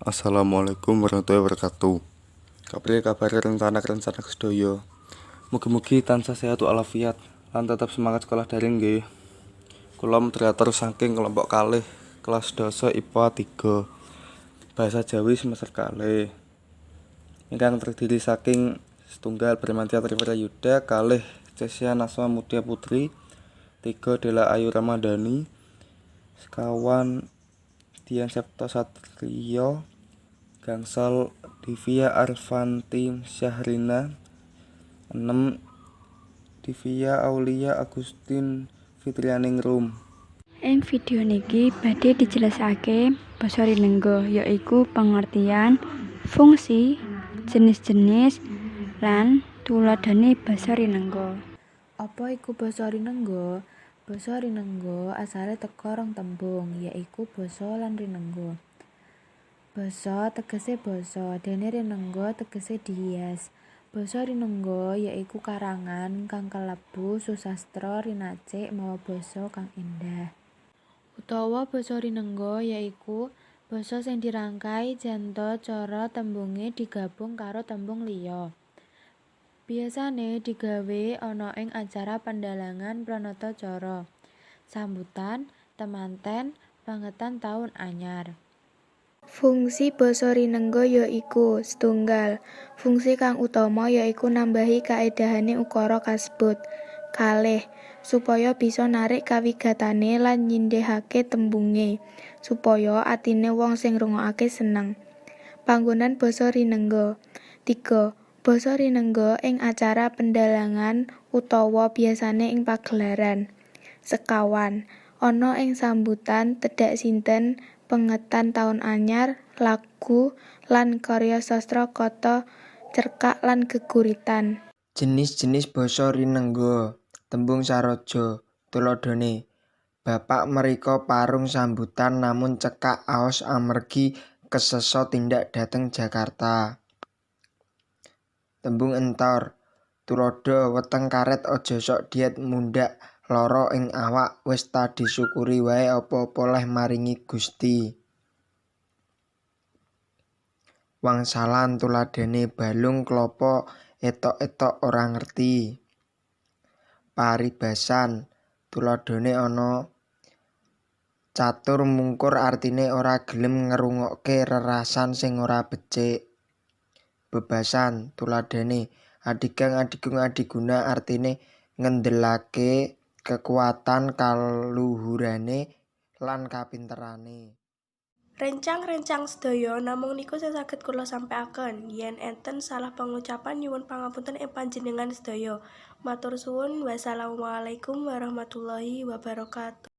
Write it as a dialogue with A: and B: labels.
A: Assalamualaikum warahmatullahi wabarakatuh. Kapriye kabare rencana-rencana sedaya? Mugi-mugi tansah sehat walafiat lan tetap semangat sekolah daring nggih. Kula moderator saking kelompok kalih kelas dasa IPA 3 Bahasa Jawi semester kalih, ingkang terdiri saking setunggal Bramantya Trivera Yuda, kalih Cesya Naswa Mutia Putri, 3 Dela Ayu Ramadhani, sekawan Dian Septo Satrio, gangsal Divya Arfanti Syahrina, 6 Divya Aulia Agustin Fitrianingrum.
B: Ing video niki badhe dijelasake basa rinengga, yaiku pengertian, fungsi, jenis-jenis, lan tuladhane basa rinengga.
C: Apa iku basa rinengga? Basa rinengga asale teka rong tembung, yaiku basa lan rinengga. Basa tegese basa, dene rinengga tegese dihias. Basa rinengga yaiku karangan kang kalebu susastra rinacik mawa basa kang endah. Utawa basa rinengga yaiku basa sing dirangkai janta cara tembunge digabung karo tembung liya. Biasane digawe ana ing acara pendalangan pranatacara, sambutan, temanten, pengetan taun anyar.
D: Fungsi basa rinengga ya iku: 1. Fungsi kang utama ya iku nambahi kaedahane ukara kasebut. 2. Supaya bisa narik kawigatane lan nyindhehake tembunge, supaya atine wong sing ngrungokake seneng. Panggonan basa rinengga. 3. Basa rinengga ing acara pendalangan utawa biasane ing pagelaran. 4. Ana ing sambutan, tedhak sinten, pengetan taun anyar, lagu, lan karya sastra kata cerkak lan geguritan.
E: Jenis-jenis basa rinengga. Tembung saroja. Tuladhane: Bapak mrika parung sambutan namun cekak aos amargi kesesa tindak dhateng Jakarta. Tembung entor. Tuladha: Weteng karet aja sok diet mundhak lara ing awak, wis ta disyukuri wae apa-apa leh maringi Gusti. Wangsalan. Tuladhane: Balung klapa etok-etok ora ngerti. Paribasan. Tuladhane ana catur mungkur artine ora gelem ngrungokke rerasan sing ora becik. Bebasan. Tuladhane: Adigang adigung adiguna artine ngendelake kekuatan kaluhurane lan kapinterane.
F: Rencang-rencang sedaya, namung niku sing saged kula sampaiaken. Yen enten salah pangucapan nyuwun pangapunten ing panjenengan sedaya. Matur suwun. Wassalamualaikum warahmatullahi wabarakatuh.